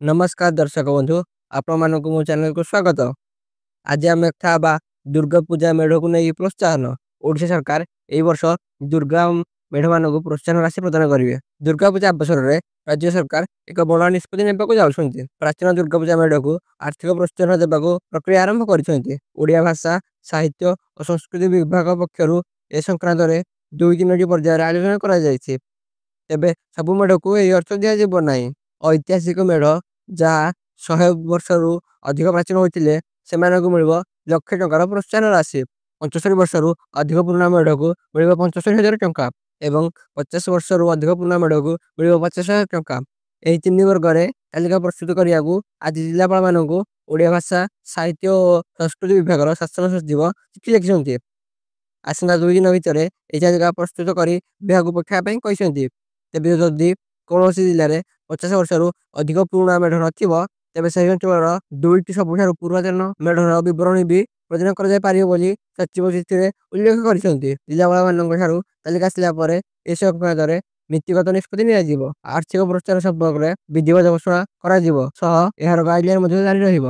ନମସ୍କାର ଦର୍ଶକ ବନ୍ଧୁ, ଆପଣମାନଙ୍କୁ ମୋ ଚ୍ୟାନେଲକୁ ସ୍ୱାଗତ। ଆଜି ଆମେ କଥା ହେବା ଦୁର୍ଗା ପୂଜା ମେଢ଼କୁ ନେଇ ପ୍ରୋତ୍ସାହନ। ଓଡ଼ିଶା ସରକାର ଏହି ବର୍ଷ ଦୁର୍ଗା ମେଢ଼ମାନଙ୍କୁ ପ୍ରୋତ୍ସାହନ ରାଶି ପ୍ରଦାନ କରିବେ। ଦୁର୍ଗା ପୂଜା ଅବସରରେ ରାଜ୍ୟ ସରକାର ଏକ ବଡ଼ ନିଷ୍ପତ୍ତି ନେବାକୁ ଯାଉଛନ୍ତି। ପ୍ରାଚୀନ ଦୁର୍ଗା ପୂଜା ମେଢ଼କୁ ଆର୍ଥିକ ପ୍ରୋତ୍ସାହନ ଦେବାକୁ ପ୍ରକ୍ରିୟା ଆରମ୍ଭ କରିଛନ୍ତି। ଓଡ଼ିଆ ଭାଷା, ସାହିତ୍ୟ ଓ ସଂସ୍କୃତି ବିଭାଗ ପକ୍ଷରୁ ଏ ସଂକ୍ରାନ୍ତରେ 2 3ଟି ପର୍ଯ୍ୟାୟରେ ଆଲୋଚନା କରାଯାଇଛି। ତେବେ ସବୁ ମେଢ଼କୁ ଏହି ଅର୍ଥ ଦିଆଯିବ ନାହିଁ। ଐତିହାସିକ ମେଢ଼ ଯାହା 100 ବର୍ଷରୁ ଅଧିକ ପ୍ରାଚୀନ ହୋଇଥିଲେ ସେମାନଙ୍କୁ ମିଳିବ ଲକ୍ଷେ ଟଙ୍କାର ପ୍ରୋତ୍ସାହନ ରାଶି। 75 ବର୍ଷରୁ ଅଧିକ ପୁରୁଣା ମେଢ଼କୁ ମିଳିବ 75,000 ଟଙ୍କା ଏବଂ 50 ବର୍ଷରୁ ଅଧିକ ପୁରୁଣା ମେଢ଼କୁ ମିଳିବ 50,000 ଟଙ୍କା। ଏହି ତିନି ବର୍ଗରେ ତାଲିକା ପ୍ରସ୍ତୁତ କରିବାକୁ ଆଜି ଜିଲ୍ଲାପାଳମାନଙ୍କୁ ଓଡ଼ିଆ ଭାଷା, ସାହିତ୍ୟ ଓ ସଂସ୍କୃତି ବିଭାଗର ଶାସନ ସଚିବ ଚିଠି ଲେଖିଛନ୍ତି। ଆସନ୍ତା 2 ଦିନ ଭିତରେ ଏହି ତାଲିକା ପ୍ରସ୍ତୁତ କରି ବିଭାଗକୁ ପଠାଇବା ପାଇଁ କହିଛନ୍ତି। ତେବେ ଯଦି କୌଣସି ଜିଲ୍ଲାରେ 50 ବର୍ଷରୁ ଅଧିକ ପୁରୁଣା ମେଢ଼ ନଥିବ, ତେବେ ସେହି ଅଞ୍ଚଳର 2ଟି ସବୁଠାରୁ ପୁରାତନ ମେଢ଼ର ବିବରଣୀ ବି ପ୍ରଦାନ କରାଯାଇପାରିବ ବୋଲି ସଚିବ ଚିଠିରେ ଉଲ୍ଲେଖ କରିଛନ୍ତି। ଜିଲ୍ଲାପାଳମାନଙ୍କଠାରୁ ତାଲିକା ଆସିଲା ପରେ ଏ ସଂକ୍ରାନ୍ତରେ ନୀତିଗତ ନିଷ୍ପତ୍ତି ନିଆଯିବ। ଆର୍ଥିକ ପ୍ରୋତ୍ସାହନ ସମ୍ପର୍କରେ ବିଧିବଦ୍ଧ ଘୋଷଣା କରାଯିବ ସହ ଏହାର ଗାଇଡଲାଇନ ମଧ୍ୟ ଜାରି ରହିବ।